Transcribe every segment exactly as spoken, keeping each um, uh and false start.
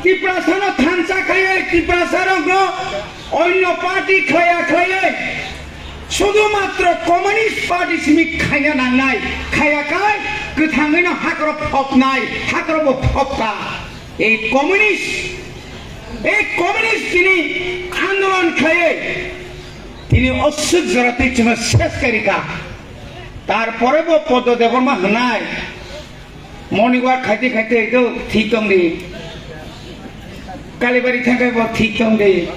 Tiprasano thansa khaiwi, Tiprasarokno onyo party khaya khaiwi, sudhumatro Communist Party simi khaina nangnai, khaya khai kwthangwino hakrok phopnai, hakrokbo phopta. Ei communist, ei communist tini andolon khaiwi, tini osuk jora twi chwngno ses karika. Tarpore bo Poddo Debbarma hwnai, Morning walk khaite khaite ekdom thik tongdi. Kalibari thangkhai bo thik tongdi.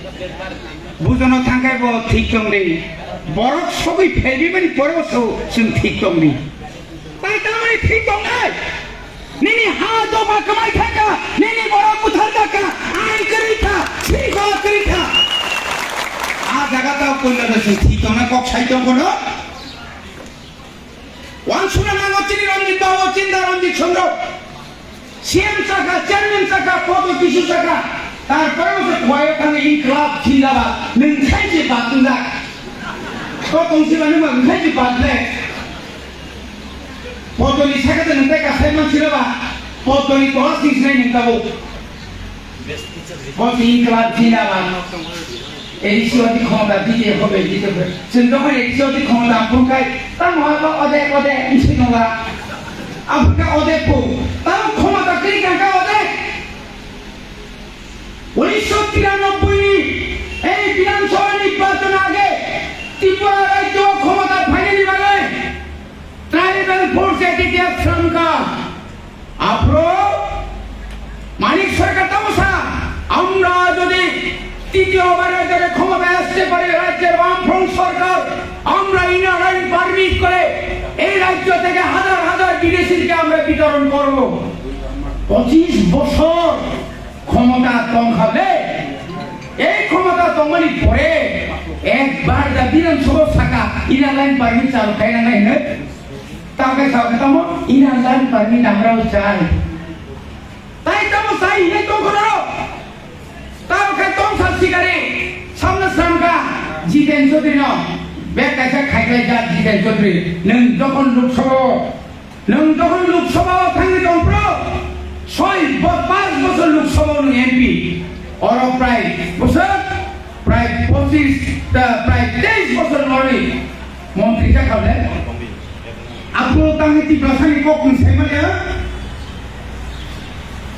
Bujono thangkhai bo thik tongdi. Borok sogwi phaibimani pore bo so chwng thik tongdi. Tai tamani thik tongnai. Nini ha dopha kwmai thangkha, nini borok buthar jakha, ain kwrwi kha, singkho kwrwi kha. A jaga tao koinano chwng thik tongna kok sai tongkhono. Wansukna nango chini Ranjit Babu, Chinda Ranjit Chandra. C M chakha, chairman chakha, Poddo kisu chakha. Tarpore bo se khwlaiyo thangwi Inklab Jindabad. Nwng khai se badungjak. Ko tongsi ba nwng ba khai se badle. Poddo ni sakha de nwng tai kasai mansi ba. Poddo ni tola sing sinai nwng tabuk. Bo si Inklab Jindabad. A D C odi khomota dite hobe, dite hobe. Chwng jokhon A D C odi khomota phunkhai, tamo abo ode, ode, wngsi nungla. Aphurkha ode phu. Tamo khomota kwrwi kangkha ode. Unisho tiranoboi ni ei Bidhan Sabha nirbachon age Tripura rajyo khomota phainani bagwi Tribal Force A T T F srangkha. Aphro Manik Sarkar tamo sa, আমরা যদি তৃতীয়বারের জন্য ক্ষমতায় আসতে পারি, রাজ্যের বামফ্রন্ট সরকার, আমরা ইনার লাইন পারমিট করে এই রাজ্য থেকে হাজার হাজার বিদেশিকে আমরা বিতরণ করব। পঁচিশ বছর ক্ষমতা tongkha le, ei khomota tongmani pore ekbar da Bidhan Sabha saka inner line permit chalu khaina nai hino. Tamo khe sao khe tamo inner line permit amrao chai. Tai tamo chai hinwi tongkha norok. Tamo khe tong sa sikari samna sramkha Jiten Chaudhary no. Bek kaisa khaiklai jak Jiten Chaudhary. Nwng jokhon Lok Sabha o Nwng jokhon Lok Sabha o thangwi tong phro, soi bo-, panch bochor Lok Sabha o nwng M P, oro prai bwswk prai pochis ta prai teis bochor norwi montri kha kable. Aphuru tangwi Tiprasani kok nwng sai manya.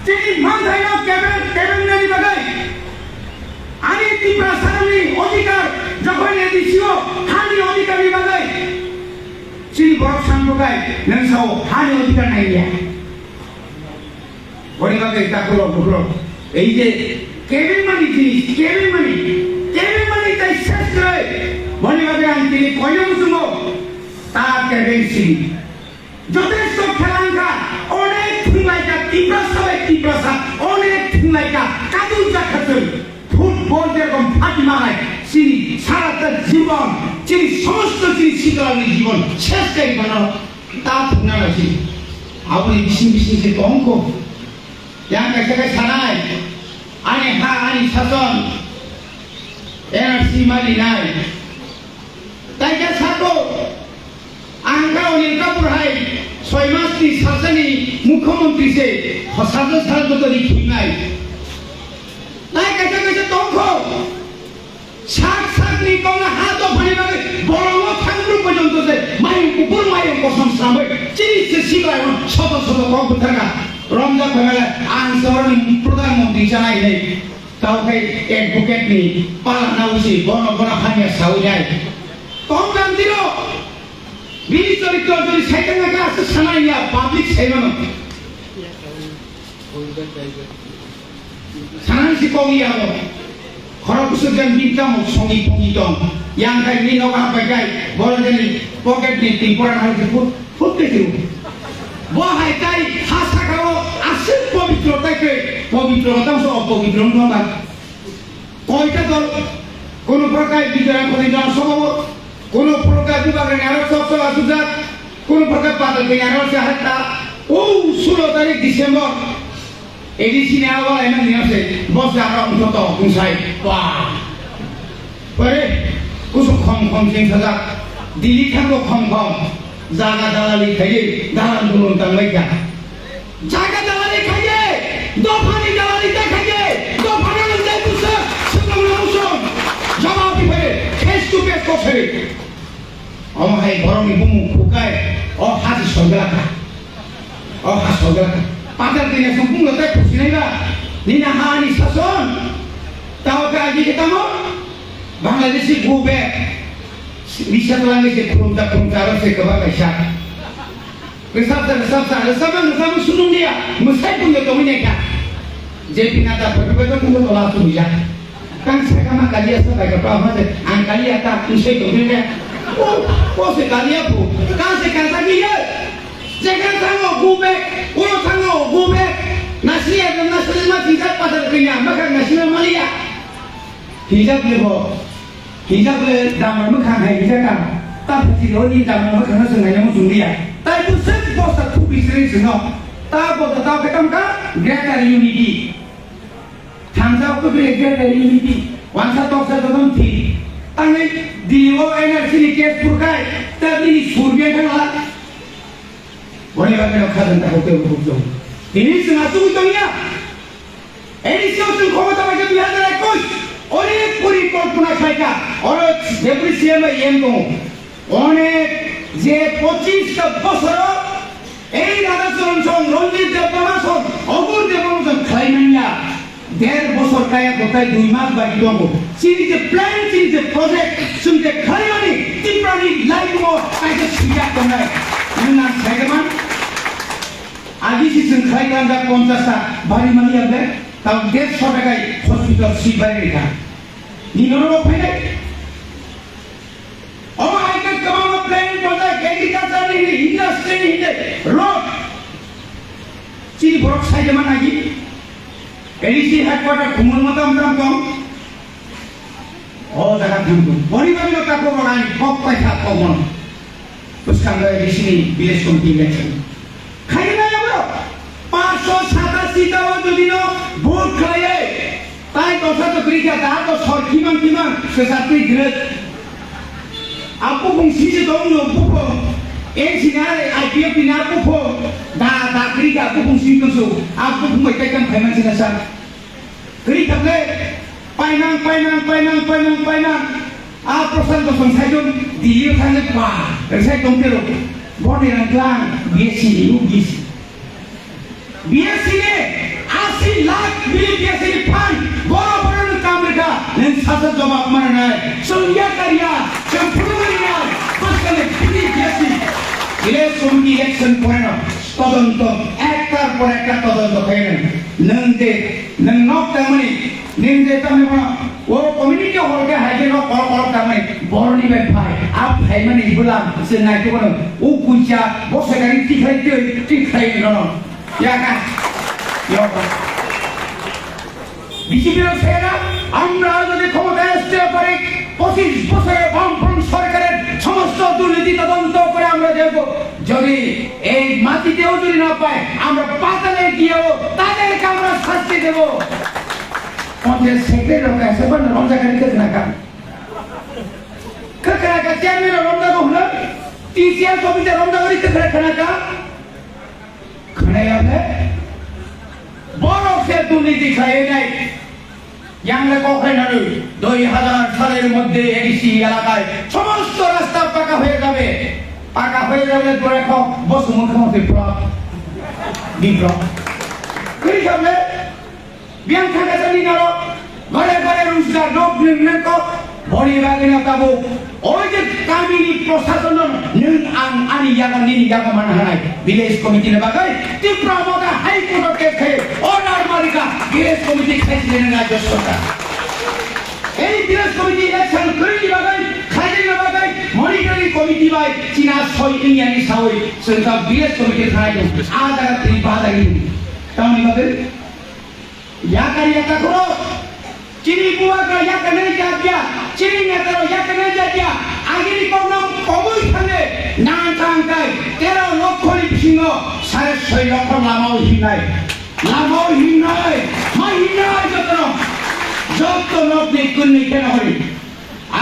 Chini manthaino keben, keben nani bagwi. Ani Tiprasani odhikar jokhon A D C o hani odhikar ni bagwi. Chini borok sanbukai, nwng sao, hani odhikar naiya. Boni bagwi takhurok, bukhurok. Ei je, kebengmani jinis, kebengmani, kebengmani tai ses kwrwi. Boni bagwi ang tini koino muchungo, ta kebeng sini. Jotesto khela wngkha, onek thwnglaikha, Tiprasa bai Tiprasa, onek thwnglaikha, kadul jakha chwng. Football jerokom phati manai, chini sarata jibon, chini somosto chini sikalni jibon ses kai mano, ta thwngna nai chini. Aboni bising bising se tongkho. Yang kaisa kai sanai, ani ha, ani sason, N R C mali nai. Tai khe sako, ang khe Anil Kapoor hai soi mas ni sajani mukhyamantri se, sajak sajak botoni thwinai. Tai kaisa kaisa tongkho, sak sak ni tongna ha dophani bagwi bolongo thangbruk porjonto se mayung kuphur mayung kosom sramwi chini se sibai soto soto kok bwtharkha. Romjak phaimale ang soroni pradhan mantri chanai hinwi. Tao khai advocate ni pala nao si bono bono hamya sawi nai. Tong jang dino. Bini choritro jodi saitang na ka asa sanai ya public sai mano. Sanang si kong ya mo. Khorok kusuk jang bini tamo songi pongi tong. Yang khai ni noka pai kai. Boro jani pocket ni timporan hai si put. Phutke twi. Bo hai tai ha sakao aswk pobitro tai twi, pobitro tamo so opobitro wngkha ba. Koita dol, kono prokai Bijoy Khoti Jana Sabha o, kono prokai Bubagra ni aro chok chok asukjak, kono prokai Patal Kanya aro se hatta, o sulo tarik December. A D C ni awal emang ni ase, bos jaga wngkha to, wngsai. Wah. Pare, kusuk khom khom sing sajak. Delhi thango khom khom. Jaga dalali khaiye, dalan dulun tanglaikha. Jaga dalali khaiye, dophani dalali ta khaiye, Sari. Omo hai borokni bumung khukai. O hasi songgra kha. O ha songgra kha. Patar kanya song bumung tai khusinai ba. Nina ha ani sason. Tao ka agi ke tamo. Bangladeshi go back. Bisa telangi se khurumta khurumta aro se kebak kaisa. Resapsa, resapsa, resapma, resapma sunung dia. Mwsai pun yo tongwi naikha. J P Nadda photo photo kungo tola subuja. Kang sakama kaliya sa bai ka pa ma se ang kaliya ta mwsai tongwi naikha. O, o se kaliya bu. Kang se kang sa ki ye. Jekan thango go back, ulo thango go back. Nasiya, nasiya ma thingjak patar kanya, makha nasiya maliya. Hijab lebo. Hijab le damar mwkhang hai hijab ka. Ta phachi ro ni damar mwkhang no swngnai mo chungliya. Tai bwswk bosta thupi sri sino. Ta bosta ta khe tong kha greater unity. Thamsa ko greater unity. Wansa toksa to tong thi. Tangai Delhi o N R C ni case purkai. Ta bini surbiya thang la. Boni bagwi no khajang ta hote hukuk jong. Tini swnga sugwi tongya. N D C o chwng khomota bai khe dui hazar ekush onek porikolpona khlaikha, oro deputy C M bai M tongo. Onek je pochis ta bosoro ei Radhacharan song, Ranjit Debbarma song, Obur Debbarma song khlai manya. Der bosor kaya kotai dui mas bai tongo. Chini je plan, chini je project, chwng je khlaimani Tiprani laimungo kaisa swijak tongnai. Nwng ang saijaman? Agi si chwng khlai klamjak ponchas ta bari mani ang de, tamo dersho takai hospital si bari rikha. Ni nono bo phainai? Omo hai khe kwbangma planning tongjak, agriculture ni hini, industry ni hini, road. Chini borok saijama nagi. A D C headquarter Khumulwng o tam tam tong. O jaga thangkhu. Boni bagwi no takhuk rok ani kok paitha kok bono. Bwskango A D C ni village committee election. Khaina ya bro. Panchsho satasi ta o jodi no vote khlaiye. Tai dosa to kwrwi kha da to sor kimang kimang kwsa twi gwrwk. A buphung sisi tong no buphung. N C ni I P F ni a buphung. Da da kwrwi kha buphung sisi tong su. A buphung bai kaikam khaiman sina sa. Kwrwi kha ble. Paimang, paimang, paimang, paimang, paimang. A Prashant Bhushan Saijon Delhi o thangwi pa rwsai tong tero. Boni rang tlang B S C ni U B C. B S C ni asi lakh bini B S C ni phan boro boro no kam rwkha. Nwng sasa jobab mananai. Chwng ya karya, chwng phuru mananai. Bwskang ni bini B S C. Village committee election pore no todonto ektar por ektar todonto khainai. Nwng de, nwng nok tangmani Nini je tamni bono, o community hall khe hai khe no kolok kolok tangmani, boroni bai phai, a phaimani bwlam se nai to bono, o kucha, bo se gari tikhlai twi, tikhlai nono. Ya ka? Yo ka? B J P র সেনা, আমরা যদি ক্ষমতায় আসতে পারি, পঁচিশ বছরে বামফ্রন্ট সরকারের সমস্ত দুর্নীতি তদন্ত করে আমরা দেখব। যদি এই মাটিতেও যদি না পায়, আমরা পাতালে গিয়েও তাদেরকে আমরা শাস্তি দেব। Panchayat secretary rok kaisa bana romjakani kwkhwna kha. Kwkhwna kha chairman rok romjago hwnwi, T C S officer romjagani kwkhwna khwna kha. Khwnaya le? Borok se durniti khlaiwi nai. Yang le kok hai nanwi, dui hazar saler moddhe A D C elakay somosto rasta paka hoye jabe. Paka hoye jabe pore kok bo sumung khamo se pura. Bibro. Kiri jabe? Biyang thangkasani norok, bare bare rujak rok nwng nangkok, boni bagwino tabuk, o je kamini prosasono nwng ang ani yago nini yago man hanai, village committee ni bagwi, Tipra Motha High Court o case khai, order marika, village committee khai sini rajya sarkar. Ei village committee election kwrwini bagwi, khaijani bagwi, monitoring committee bai, china soi wngya ni sawi, chwng ta village committee khai, a jaga twi ba jaga ni. Tamni bagwi, Yakar yakar khoro. Chini bubagra yakarnai jatiya. Chini netarok yakarnai jatiya. Agini kokno kobui thangwi nang thang kai tero lokhoni bisingo sare soi lokho lamao himnai. Lamao himnai. Ma himnai jotono. Jotto nokni kunni keno hori.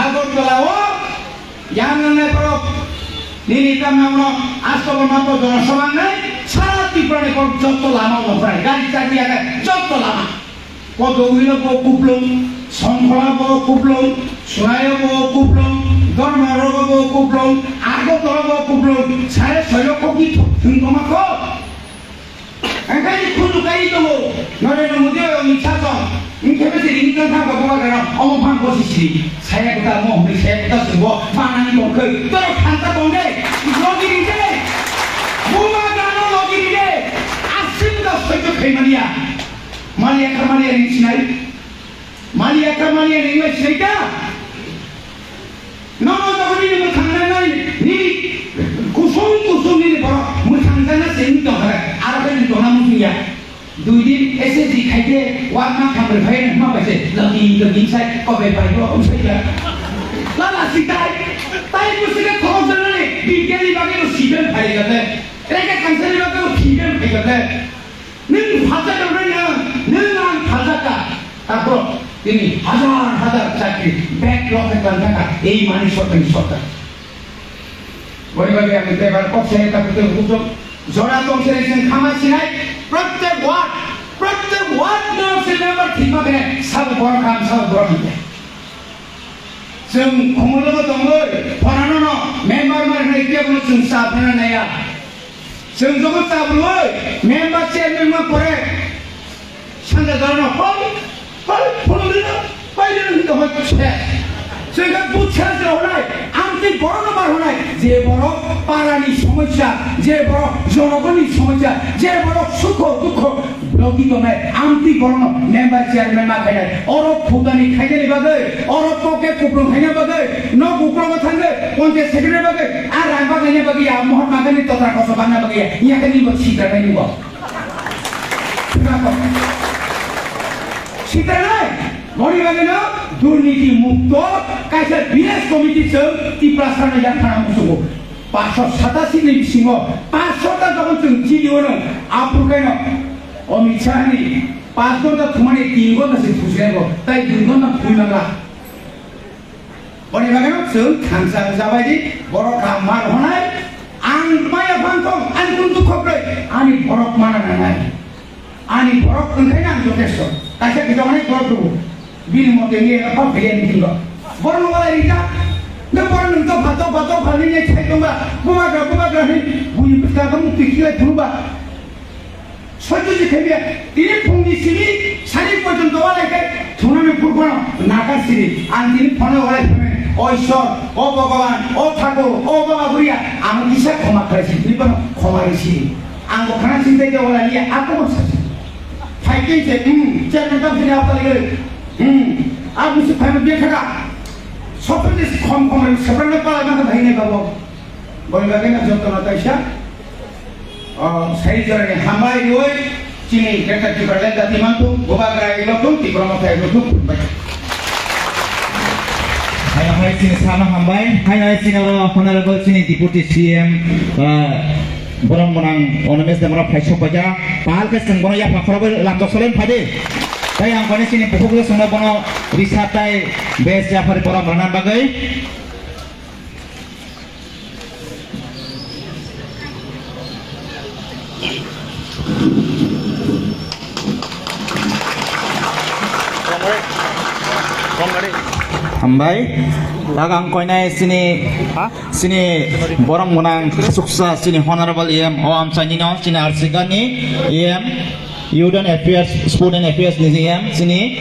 Agartala o yang nangnai borok nini tamna uno asto bo mato jonosabha wngnai sara Tripura ni borok jotto lama o nokrai gari chakri yakai jotto lama. Kodowino bo kuplung, Songkhola bo kuplung, Sunaio bo kuplung, Dharma rogo bo kuplung, argo toro bo kuplung, sare soyo koki thung tongma ko. Engkai ni khunju kai tongo, Narendra Modi oi Amit Shah tong. Engke bese rini tong thang ko buma gana, omo phang bosi siri. Saya kota mo, saya kota sungbo, mana ni tong kai. Toro khanta tong de, logi ri de. Buma gana logi ri de. Asim da soyo kai mania. Mania ka mania ring sinai. Mania ka mania ring lai sinai ka. Nono jokhon nini mwthang nangnai, nini kusung kusung nini borok mwthang jana se wng tongkha, aro khe nwng tongna muchung ya. Dui din S S G khaikhe uanma khamrwi phai nang ma paise, lagi lagi sai kobe bai bo um sai ya. Lala sitai, tai busi khe thok janani, bigyan ni bagwi no siben phai ya le, rega kansani bagwi no siben phai ya le. Nwng phalsa tongnai nwng, nwng ang phalsa ka. Takhro tini hazar hazar chakri backlog khe tang thaka, ei mani sorkar ni sorkar. Boni bagwi ang tebar kok se ta kutung kutung jora tong se chwng khama sinai, prottek ward, prottek ward no se member thik ma khe sabo bor kam sabo bor hinte. Chwng khumulgo tongwi phorano no member mar hwnwi kebo no chwng sa phana naya. Chwng jogo chabrui member chairman ma pore sanja dano hoi hoi phone dino pai dino hinto hoi se. Chwng ka buchha se honai, amtwi borok no bar honai, je borok para ni somosya, je borok jonogoni somosya, je borok sukho dukho logi tongnai, amtwi borok no member chairman ma khainai. Oro phutani khainani bagwi, oro poke kuplung khaina bagwi, nok uklogo thangwi, ponchayat secretary bagwi, a rang bagwi, bagwi ya, Mahatma Gandhi totra koso bangna bagwi ya, ya khe ni bo sitra nai ni bo. Sitra nai, boni bagwi no durniti mukto kaisa village committee chwng Tiprasa no ya thana musugo. Paanch sho satasi ni bisingo paanch sho ta jokon chwng chini ono, aphuru khe no Amit Shah ni paanch ghonta thumani tin ghonta se thusi nai bo, tai dui ghonta thumui mangla. Boni bagwi no chwng thansa wngsa bai di, borok kaham ma rw hwnai, ang maya phan tong, ani kunu dukho kwrwi, ani borok mana nangnai. Ani borok wngkhaino ang jotesto. Kaisa kichongni borok tubu. Bini mote wngwi eno kok phaiya meeting o. Borokno walai rijak. Nang borok nwng topha, topha, topha hinwi sai tongba, bubagra, bubagra hinwi buini bwskango mukti khiklai phunukba. Sotto je khaimya, tini phungni simi sani porjonto walai khe thunani phuru phano nakar siri. Ang tini phone walai phaimen, "O Ishwar, o Bhogoban, o Thakur, o Baba Buria, ang kisa khoma khlai si," hinwi bono khoma ri siri. Ang bo khana sing tei wala ni ako mo sasi. Phai ke se, hmm, chairman tam sini apa lagi? Hmm, aku si phai mo biar khaga. Sopre de khom khom sopre na pala na thai ne babo. Boni bagwi na joto na taisa. O, sai jora ni hambai roi, chini keta ki berlen dati mantu, bubagra ilo tum, ti promo thai ilo tum, bai. Hai, hai, chini sana hambai, hai, hai, chini oro honorable chini deputy C M, ah, Borok mwnang Animesh Debbarma phai sok paikha. Pal khe chwng bono yapha khorokbai lamjak solen phai di. Tai ang kani chini bukhuk le chwngno bono risa tai best yapharwi borok rwna bagwi. Hambai. Tagang koinai chini, chini borok mwnang khasuksa chini honorable E M o amchaini no chini Arsikani E M Youth and Affairs, Sport and Affairs ni E M chini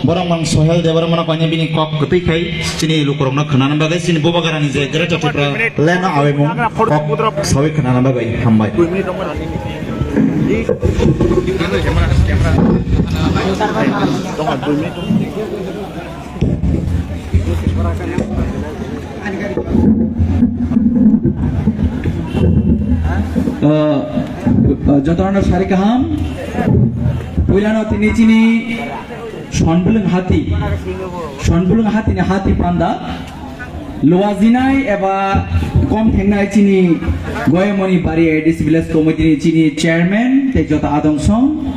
borok mwnang Sohel Debbarma no koinai bini kok kwtwi khai chini lukurokno khwnana bagwi chini bubagrani je Greater Tripura land no awaimung kok sawi khwnana bagwi hambai. Uh, uh, jotono sari kaham. Puilano tini chini Sonbulung hati, Sonbulung hati ni hati panda. Luajinai eba kom thengnai chini Goyamoni Bari A D C Village Committee ni chini chairman tei joto adong song.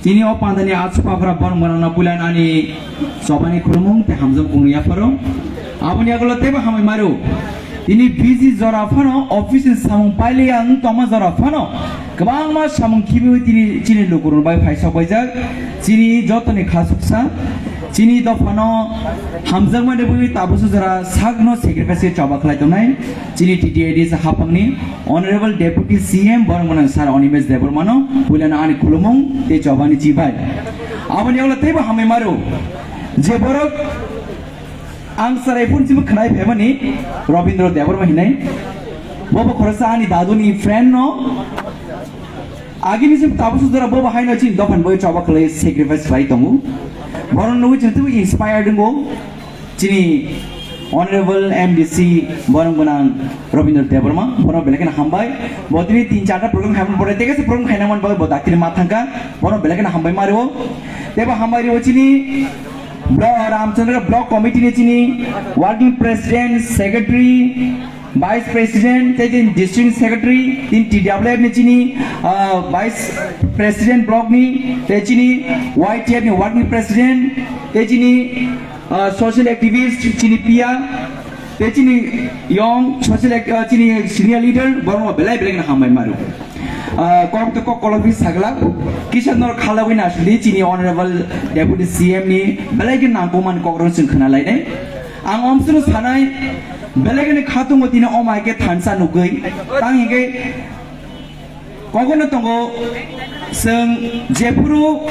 Chini o panda ni achukapra borok mwnang no puilan ani chobani khulumung tei hamjak kung yapharo. Aboni agulo tebo hamai maru. Tini busy jora phano office ni samung pailiya ang tongma jora phano kwbangma samung khibiwi tini chini lukurok bai phaisok baijak. Chini jotoni khasuksa. Chini dophano hamjakmani bagwi tabuksa jora sakno sacrifice khe choba khlai tongnai chini T T A D C haphangni Honorable Deputy C M borok gwnang Sir Animesh Debbarmano puilano ani khulumung tei chobani chibai. Aboni ulo teibo hambai maro je borok ang chwrai phunsibo khwnai phaimani Robindra Debbarma hinai, bobo khoroksa ani daduni friend no. Agini se tabuksa jora bobo haino chini dophani bagwi choba khlai sacrifice khlai tongo. Borok nugwi chwng teibo inspired wngo. Chini Honorable M D C borok gwnang Robindra Debbarma, borok belai kheno hambai. Bo tini tin charta program khaimani pore, tei kaisa program khainamani bagwi bo daktini ma thangkha. Borok belai kheno hambai ma rwo. Teibo hambai rwo chini blo-, Ramchandra Block Committee ni chini Working President, Secretary, Vice President, tei chini District Secretary, chini T W F ni chini, ah, Vice President Block ni, tei chini Y T F ni Working President, tei chini, ah, Social Activist, chini P R, tei chini Young Social Act-, ah, chini Senior Leader, borok belai belai kheno hambai ma rwo. Ah, kok to kok kolokwi sagla, kisa nor khalagwi nasidi chini Honorable Deputy C M ni belai khe nangkukmani kokrok chwng khna lainai. Ang omswkno sanai, belai kheno khatungo tini omo hai khe thansa nugwi. Tang hingkhe kogono tongo, chwng jephuru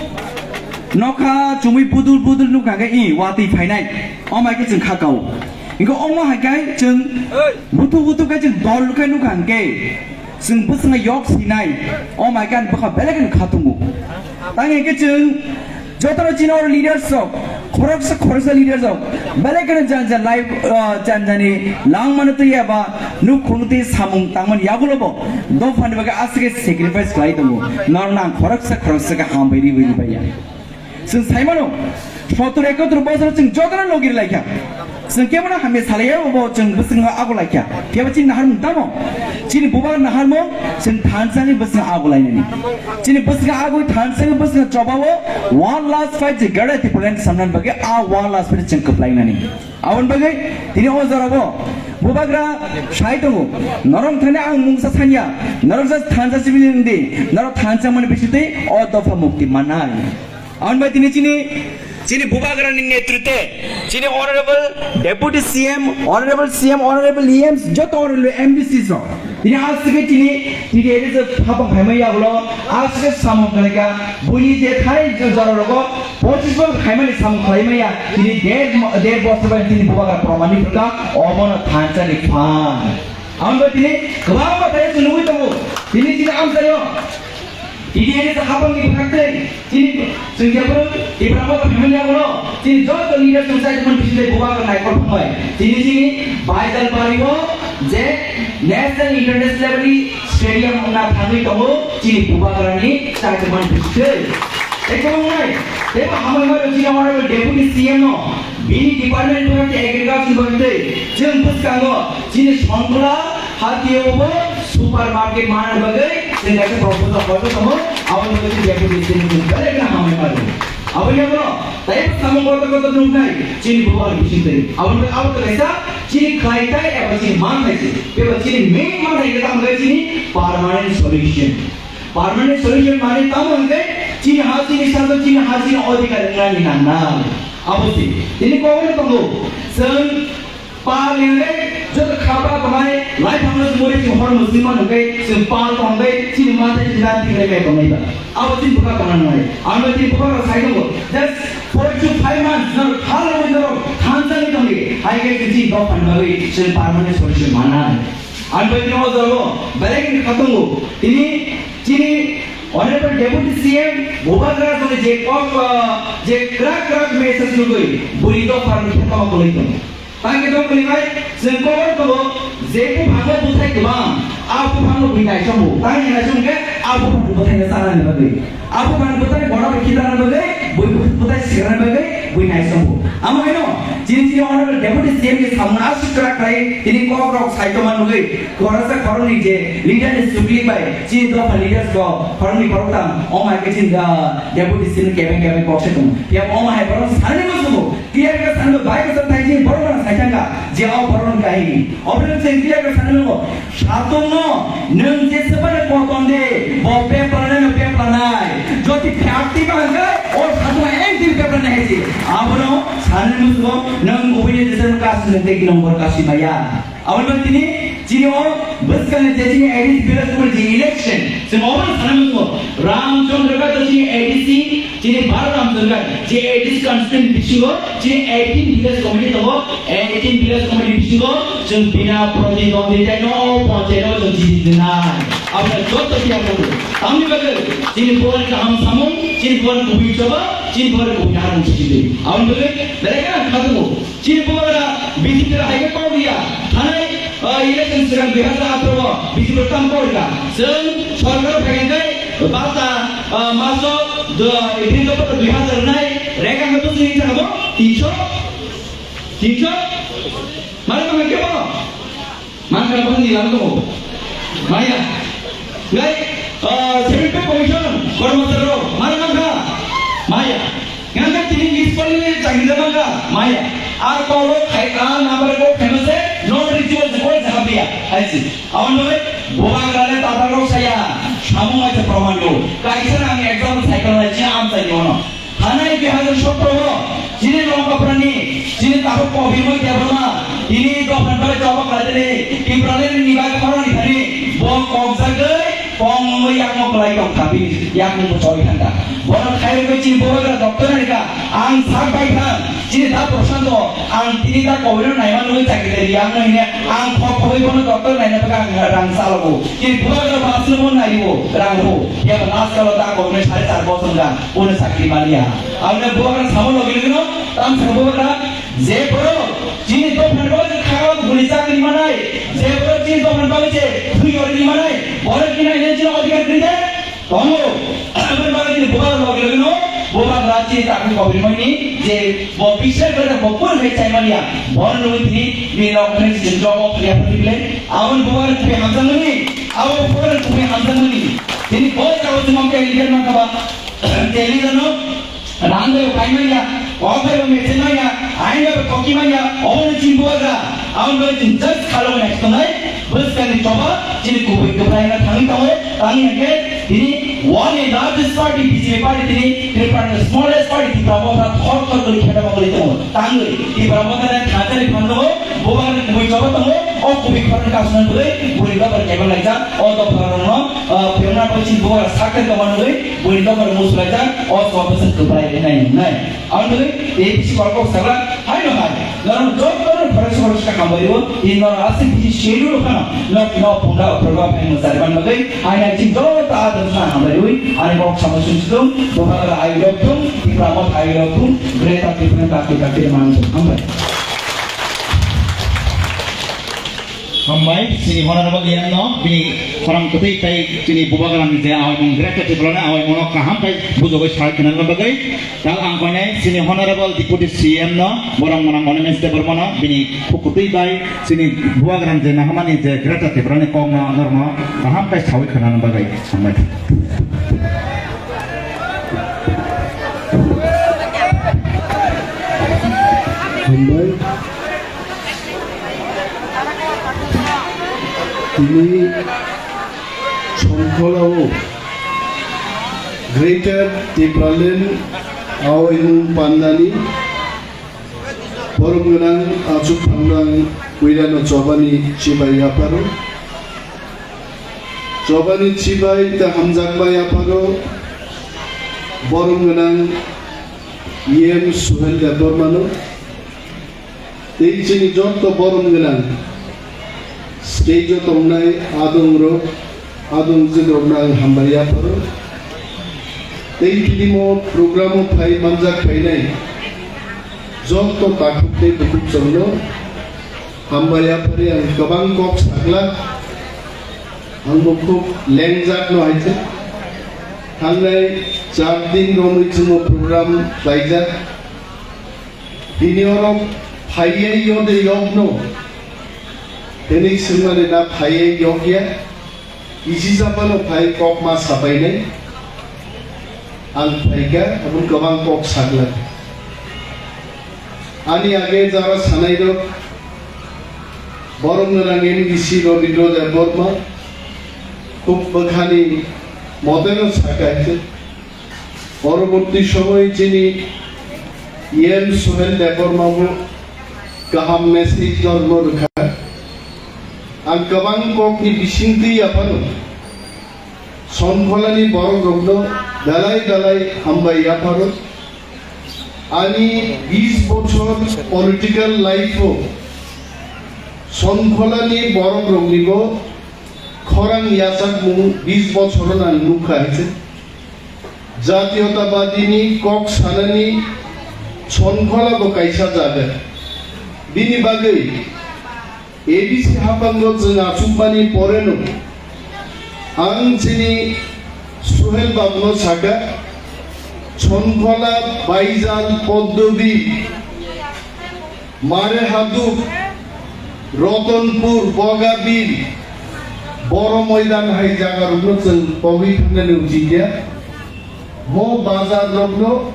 nokha chumui budul budul nukha khe i watwi phainai, omo hai khe chwng kha kao. Hingkhe omo hai khe chwng buthuk buthuk khe chwng dol khe nukha hingkhe chwng bwswngno yok sinai, omo hai khe ani bwkha belai kheno khatungo. Tang hingkhe chwng jotono chini oro leaders rok, khoroksa khoroksa leaders rok, belai kheno janja life, ah, janjani langmano twi eba nukhung twi samung tangmani yagulo bo dophani bagwi aswk khe sacrifice khlai tongo. Norokno ang khoroksa khoroksa khe hambai riwi ribaiya. Chwng saimano, sottor ekottor bosor chwng jotono logi rwlaikha. Chwng kebono hamya salaiya, obo chwng bwswkno ago laikha. Phiya ba chini naharmung tamo? Chini bubagra naharmung chwng thansani bwswkno ago lainani. Chini bwswkno ago thansani bwswkno chobao one last fight je Greater Tipraland samnani bagwi a one last fight chwng kwplainani. Aboni bagwi tini o jorao bubagra sai tongo. Norok thani ang mungsa sanya, norok just thansa sibili wngdi, norok thansa mani bisitwi o dopha mukti mannai. Aboni bai tini chini, chini bubagrani netritwe, chini Honorable Deputy C M, Honorable C M, Honorable E Ms, joto Honorable M D Cs rok. Tini aswk khe tini, tini ere je thapang khaimani yagulo, aswk khe samung khlaikha, buini je thai je jora rogo, pochis bosor khaimani samung khlaimaya, tini der, der bosor bai tini bubagra promani phwrwkha, obono thansa ni phan. Aboni bai tini kwbangma thai chwng nugwi tongo, tini chini amchaio. T D N S hapang ni bwkhaktwi, chini chwng jephuru Tipra Motha family abono, chini joto leader chwng chai tongmani bisingtwi bubagra naikol phunai. Chini chini Baijalpari o je national international level ni stadium wngna thangwi tongo, chini bubagra ni chai tongmani bisingtwi. Tei kwbang nai, teibo hambai mano chini honorable deputy C M no, bini department ni bwkhaktwi agriculture ni bwkhaktwi, chwng bwskango chini Songkla, Hatio bo supermarket manani bagwi chwng kaisa proposal koito tongo, aboni bagwi chwng deputy chini chwng belai kheno hambai mano. Aboni yagulo taibo samung kotor kotor nuknai chini bubagra bisingtwi. Aboni bagwi abo to kaisa chini khlai tai eba chini manthai se. Eba chini main manthai khe tamo khe chini permanent solution. Permanent solution mane tamo hwnkhe chini ha chini salo chini ha chini odhikar wngnani nangnai. Abo se. Tini kokno tongo. Chwng Pal hinwi joto khaba tongnai, laiphangno chumui chwng hor mwswima nukgwi chwng pal tongwi chini manthai chini dan tingwi bai tongnai ba. Abo chini bwkha tongna nangnai. Ang bai chini bwkha rok sai tongo. Just four to five months norok phalrogwi norok thansa wngwi tongdi. Hai khe chini dophani bagwi chwng permanent solution manai. Ang bai chini o jago belai khe kha tongo. Tini chini Honorable Deputy C M Bubagra tongwi je kok, ah, je kwrak kwrak message nugwi bwrwi dophani khe tongma kwlwi tongo. Tangwi tong kwlwi bai, chwng kokno tongo, je buphango bwthai kwbang, a buphango bui naisongo. Tangwi naisong khe a buphang bwthaino chanani bagwi. A buphang bwthai bono rwkhi tangna bagwi, bui bwthai sikrana bagwi, bui naisongo. Amo haino, chini chini honorable deputy C M ni samung aswk kwrak khlai, tini kok rok sai tongma nugwi, khoroksa khoroknwi je leader ni chukli bai, chini dopha leaders rok khoroknwi khoroktham, omo hai khe chini, ah, deputy C M ni kebeng kebeng kok se tongo. Phiya omo hai borok sanani muchungo, Clear khe sando bai khe thai jin borok rang sai thangka je o borok rang kahini. Obrang se clear khe sando ngo. Satung no nung je sebana koton de bo pepla nai no pepla nai. Joti phakti ba hangka o satung en din pepla Abono sanani musugo nwng kubui ni decision kasi nwng tei number kasi maya. Aboni bagwi tini chini o bwskangni je chini A D C village committee election, chwng obono sanani musugo Ramchandra Ghat chini A D C, chini Bharat Ramchandra Ghat je A D C constituency bisingo chini eighteen village committee tongo, eighteen village committee bisingo chwng bina pratidwonditai no o panchayat o chwng jiti dinai. Aboni joto tiya kono. Tamni bagwi chini bubagrani kaham samung, chini bubagrani kubui choba, chini bubagrani kubui naharmung sijili. Aboni bagwi belai kheno ang kha tongo. Chini bubagra B J P rok hai khe kok riya. Thanai, ah, election swkang dui hazar atharo o B J P rok tamo kok rikha. Chwng sorkar o phai khe bata, ah, maso do, April do dui hazar nai, rega khe bwswk wngkha bo? Tinso? Tinso? Mare tongkha khe bo? Mangkha bangni lang tongo. Maya. Ngai, ah, seven pay commission, kormosari rok, mare mangkha? Maya. Ngai khe tini miss call ni chakri da mangkha? Maya. Ar call rok khai, ar number rok famous se, not reachable se, koi jawab diya. Hai si. Aboni bagwi bubagra le tatal rok saya, samung hai se proman do. Kaisa ang example cycle lai chini amchai ni ono. Thanai dui hazar sotro o chini Longkaprani, chini takhuk Kobirmoi Debbarma, tini dophani bagwi choba khlaidini, Tipraland ni bagwi khorang ni thani, bo kokjagwi kongwi yakmo kwlai tongkha, bini yakmung bo choli thangkha. Bono khairogwi chini bubagra doctor rikha, ang sak bai thang, chini da Prashanto, ang tini da Kobirno naima nugwi chakri ri, ang no hine, ang khok khogwi bono doctor naina bagwi ang rang chalogo. Chini bubagra bo aswk bo naibo, rang bo, phiya bo last kalo da Kobirno sare char bosong da. Bono chakri maliya. Aboni bubagra samo logi logi no, tam sa bubagra, je borok chini dophani bagwi khakao guli chakri manai, je borok chini dophani bagwi je thwi yorwi manai, borok kina ine chini odhikar kwrwi de? Tongo. Aboni bagwi chini bubagra logi logi no, bubagra chini takni Kobirmoi ni je bo bisar kwrwi bo pura khai chai maliya. Bono nugwi tini bini rok khai chini job of ya phatikle. Aboni bubagra kubui hamjakmani, abo bubagra kubui hamjakmani. Tini bo jago chuma khe leader mankha ba. Delhi no rang bai pai manya, kok bai mete manya, ain bai koki manya, obo ni chini bubagra, aboni bagwi chini just khalo manya tongnai, bwskang ni choba, chini kubui kwbrai na thangwi tongo, tangwi hwnkhe tini one largest party B J P party tini Tripura ni smallest party Tipra Motha thor thor kwrwi kheda bagwi tongo, tangwi Tipra Motha ni thangchari phan tongo, bubagra ni kubui choba tongo, o kubui khorang kasna bagwi buri babar kebang laijak, o dopha rokno, ah, phiyokna bagwi chini bubagra sakhe tongma nugwi, Buini dokar musulai jak, o sabo se kwbrai rinai nungnai. Ang nugwi A P C kok kok sakla, hai no hai. Norok joto no phorok se phorok se hambai o, in norok asik bisi selu no phano, nok no phunda o phorok phai mo sari ban bagwi, hai nai ching joto adon sa hambai ui, ani kok samo sum sum, bokara ayu rok thung, Tipra Motha ayu rok thung, Greater Tipraland kakti kakti mang thung, hambai. Hambai, chini honorable E M no, bini khorang kwtwi tei chini bubagrani je awaimung, Greater Tipraland awaimungno kaham khe bujogwi sai khwnani bagwi. Tal ang koinai chini honorable Deputy C M no, borok mwnang Animesh Debbarma no, bini khuk kwtwi bai chini bubagrani je nahamani je Greater Tipraland kokno norokno kaham khe sawi khwnani bagwi. Hambai. Hambai. Tini Somkholao Greater Tipraland awaimung pandani borom gwnang achuk phangrang puilano chobani chibai yapharo, chobani chibai ta hamjakma yapharo borom gwnang E M Suhel Debbarmano. Tei chini joto borom gwnang stage o tongnai adong rok, adong jwk rokno ang hambai yapharo. Tei tini mo program o phai manjak phainai joto takhuk tei bukhuk chwngno hambai yaphari ang kwbang kok sakla. Ang bo khub lengjak no hai se. Thangnai char din romwi chwngno program khlaijak. Bini oro phaiya yode yokno. Tini swngmani na phaiya yokya. Isi japhano phai kok ma sapainai. Ang phaikha, aboni kwbang kok saglak. Ani age jara sanai rok, borom gwnang M D C Rabindra Debbarma, khub bwkhani modelo sakha hai se. Poroborti somoy chini E M Suhel Debbarma bo kaham message norno rwkha. Ang kwbang kokni bisingtwi yaphano Sonkholani borok rokno belai belai hambai yapharo. Ani bis bochor political life o Sonkholani borok rokni bo khorang yachakmung bis bochoro nang nukha hai se. Jatiyotabadini kok sanani Sonkhola bo kaisa jaga. Bini bagwi A D C haphango chwng achukmani poreno ang chini Suhel babuno sakha, Sonkhola, Baijal, Poddobi, Marehaduk, Rotonpur, Bogabil, Boro Moidan hai jaga rokno chwng pogwi thangnani uchiya. Bo bazar rokno,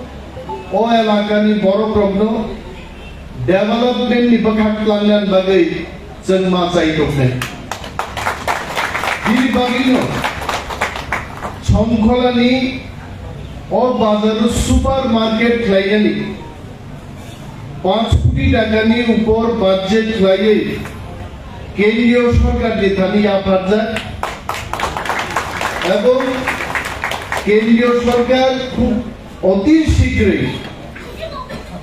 o elakani borok rokno development ni bwkhak tlangnani bagwi chwng ma chai toknai. Bini bagwino Sonkholani o bazar o super market khlainani panch koti takani upor budget khlaiwi kendriyo sorkar ni thani yapharjak, ebong kendriyo sorkar khub oti shigrwi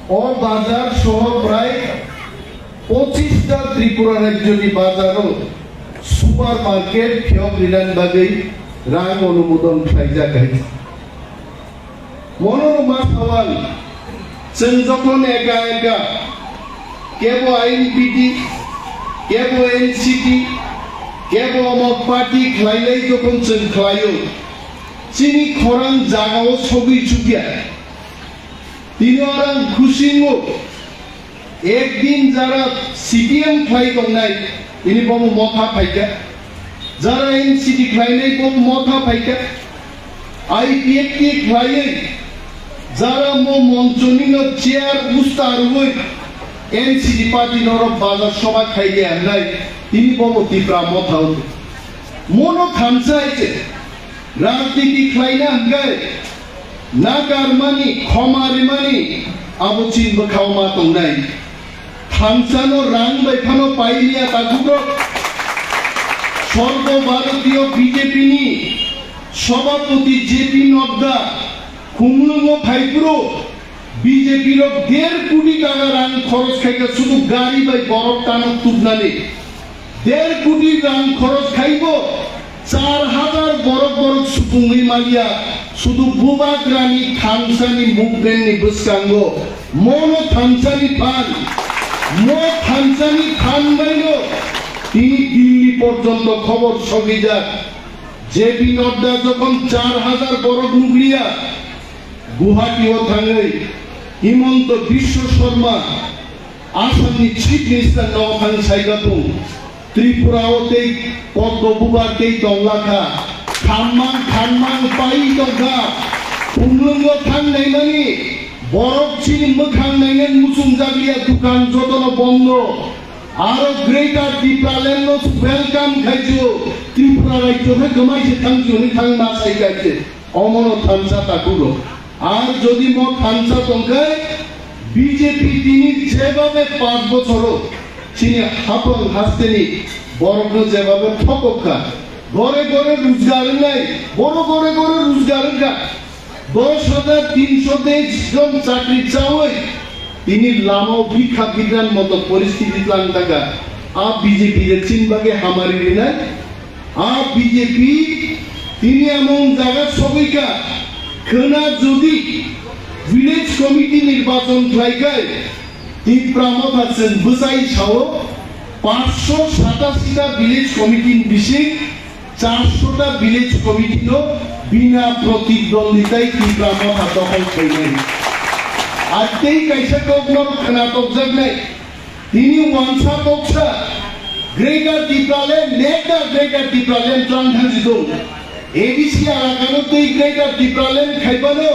o bazar soho prai pochista Tripura rajyoni bazaro super market phiyok rinani bagwi rang onumodon khlaijak hai. Mono ma sawal, chwng jokhon eka eka, kebo I N P T, kebo N C T, kebo omo party khlailai jokhon chwng khlaio, chini khorang jagao sogwi chukya. Tini orang khusingo, Ekdin jara C P M khlai tongnai, ini bomo motha phaikha. Jara N C T khlainai bomo motha phaikha. I P F T khlaiwi jara mo monchoni no chair usta rwui N C T party norok bazar sobha khaide hwnai, tini bomo Tipra motha wngkha. Mono thansa hai se rajniti khlaina hwnkhe nakarmani, khoma rimani abo chini bwkhao ma tongnai. Thansano rang bai phano pailiya takhuk rok. Sorbo Bharatiyo B J P ni Sabhapati J P Nadda Khumlwngo phaiphuru B J P rok der koti taka rang khoros khaikha sudu gari bai borok tanok tubnani. Der koti rang khoros khaibo char hajar borok borok supungwi manya, sudu Bubagrani thansani movement ni bwskango. Mono thansani phan, mo thansani phan baino tini Dilli porjonto khobor sogijak. J P Nadda jokhon char hajar borok nukliya, Guwahati o thangwi Himanta Biswa Sarma, Assam ni Chief Minister no thang saika tung, Tripura o tei Padma Bubar tei tongla kha, khammang khammang pai tong kha, Khumlwngo thang naimani borok chini mwkhang nainani muchung jakliya, dukan jotono bondo, aro Greater Tipraland no welcome khaiju, Tripura rajyo khe kwmai se thangju hwnwi thang ma sai kha se. Omono thansa takhuk rok. Ar jodi mo thansa tongkhe B J P tini jebhabe panch bochoro chini hapang hasteni borokno jebhabe thokok kha. Gore gore rojgar wngnai, boro gore gore rojgar wngkha. Dos hajar tinsho teish jon chakri chawi tini lamao bikha bikran moto poristiti tlang taka. A B J P de chini bagwi hamari rinai. A B J P tini among jaga sogwi kha, khwna jodi village committee nirbachon khlai khai, Tipra Motha chwng bwchai sao, panchsho satashi ta village committee ni bising charsho ta village committee no bina protidwonditai Tipra Motha dokhol khainai. Ar tei kaisa kok norok khwna tokjaknai. Tini wansa koksa Greater Tipraland, nekta Greater Tipraland tlang thangsi dong. A D C alakano tei Greater Tipraland khaibano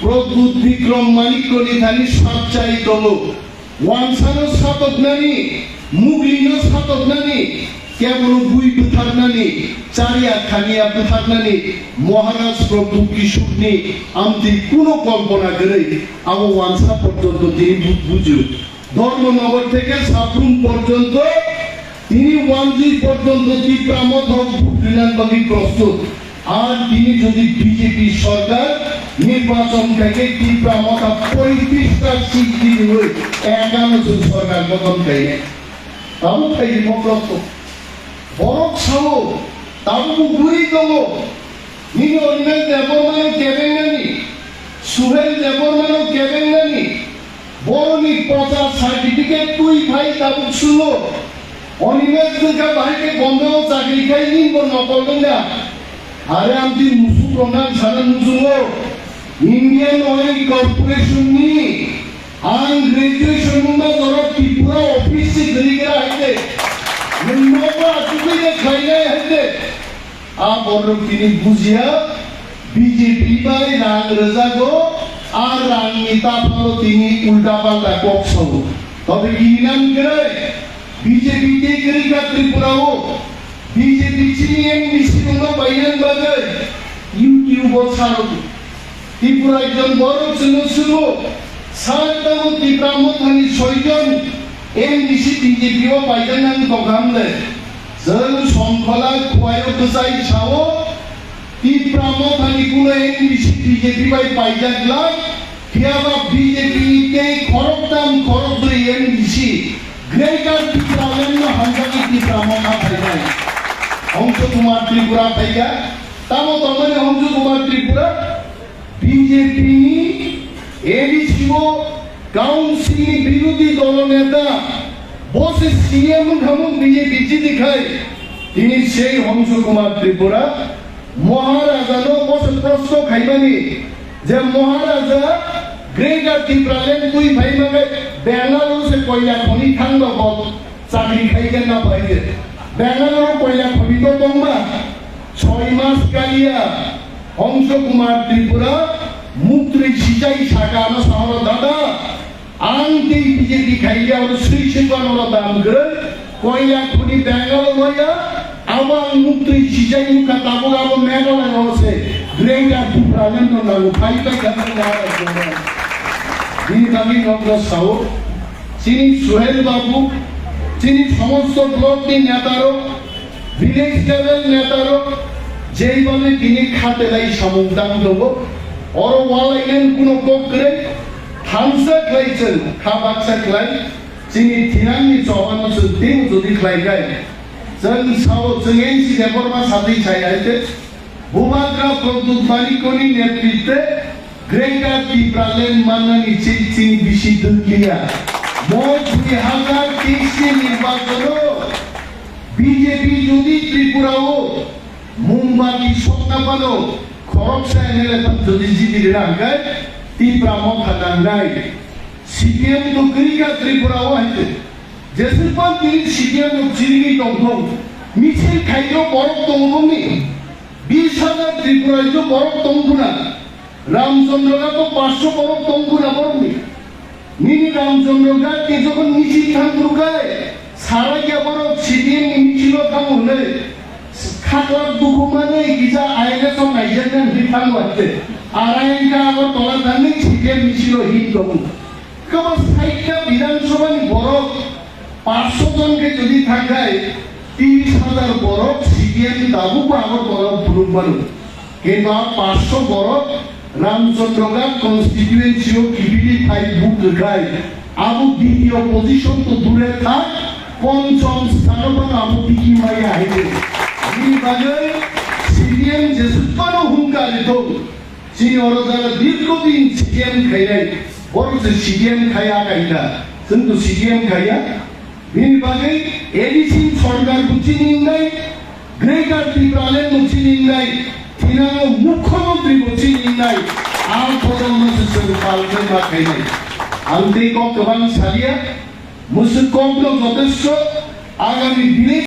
Pradyut Bikram Manikya ni thani sapchai tongo. Wansano satoknani, muglino satoknani, Kebono bui bwtharnani, chariya khaniya bwtharnani Maharaj Pradyut Kishorni amtwi kuno kolpona kwrwi abo wansa porjonto tini bu-, bujio. Dharmanagar theke Sabrum porjonto tini wanjwi porjonto Tipra Motha vote rinani bagwi prostut. Ar tini jodi B J P sorkar nirbachon khaikhe Tipra Motha poitrish ta seat dinwi ekano chwng sorkar gothon khainai. Tabuk khaidi moklok to. Borok sao, tabuk bo buri tongo. Nini Animesh Debbarmano kebengnani, Suhel Debbarmano kebengnani, boroni pocha certificate twi phai tabuk sulo. Animesh wngkha bahai khe Bombay o chakri khai nini bo nokol wngya. Are amtwi musuk rok nang sana nuchungo. Indian Oil Corporation ni ang graduation wngma jorok Tripura office se gri gra hai de. Nwng nogo achugwi de khlainai hai de. A borok tini bujiya, B J P bai rang rwjago, a rangni taphalo tini ulta palta kok sao. Tobe kirinam kwrwi, B J P tei kwrwi kha Tripura o, B J P chini M D C rokno painani bagwi YouTube o sa rwdi. Tripura ekjon borok chwngno swngo, sir, tamo Tipra Mothani soijon M D C B J P o paijaknani tongkha hamle? Chwng Songkhola Khuaio kwchai sao, Tipra Mothani kuno M D C B J P bai paijak glak, phiyaba B J P ni tei khoroktham khorokbrwi M D C Greater Tipraland no hamjakwi Tipra Motha phainai. Hongso Kumar Tripura phaikha, tamo tongmani Hongso Kumar Tripura? B J P ni A D C o council ni birodhi dolo neta, bo se C M wngkha mung B J P chini khai, tini sei Hongso Kumar Tripura Maharaja no bo se proshno khaimani je Maharaja Greater Tipraland twi phaima khe Bangalore se koila khoni thangba bo chakri khai khe na bai de. Bangalore koila khoni to tongma, choi mas kaliya, Hongso Kumar Tripura muktwi sichai saka ano sahoro dada, ang tei B J P khailiya oro swi swi ano dam kwrwi, koila khuni Bangalore waya, abo ang muktwi sichai nukha tabuk abo Meghalaya o se Greater Tipraland no nango phai pai kha. Bini bagwi nokno sao, chini Suhel Babu, chini somosto block ni neta rok, village level neta rok jeibabe tini khatelai samung tang tongo, oro walai len kuno kok kwrwi, thansa khlai chwng kha baksa khlai, chini thinangni chobano chwng teibo jodi khlai khe, chwng sao chwng N C Debbarma satwi sai hai khe, Bubagra Pradyut Manikya ni netritwe Greater Tipraland mannani chini bisi dwkliya. Mo dui hazar teis ni nirbachono B J P jodi Tripura o Mombati sokna phano khoroksa M L A phano jodi jiti rina hwnkhe Tipra Motha nangnai. C P M to kwrwi kha Tripura o hai se. Jeswk phano tini C P M rok chirigwi tongthok. Misil khaio borok tongo bongni. Bis hazar Tripura o borok tong phuna. Ramchandra ga to paanch sho borok tong phuna borokni. Nini Ramchandra ga ke jokhon misil thang phuru khai, sara ya borok C P M ni misil o thang hwnwi, khaklak dukhu manwi kisa I L S o naijaknai hwnwi thang wate. Arai wngkha Agartala thangwi C P M misil o hin tongo. Kebo sait ta Bidhan Sabha ni borok paanch sho jon khe jodi thang khai, tris hazar borok C P M ni tabuk bo Agartala o phunuk mano. Kintu a paanch sho borok Ramchandra ga constituency o kibini phai vote rwkhai, abo ditiyo position to dure thak, ponchom sthano phano abo tiki maya hai de. Bini bagwi C P M jeswk phano hungka rithok. Chini oro jara dirgho din C P M khainai, borok se C P M khaiya kaita, chwng to C P M khaiya. Bini bagwi A D C sorkar bo chini wngnai, Greater Tipraland bo chini wngnai, thinango Mukhyamantri bo chini wngnai, ang kotorno se chwng palkhe ma khainai. Ang tei kok kwbang salia, mwswk kokno jotesto agami village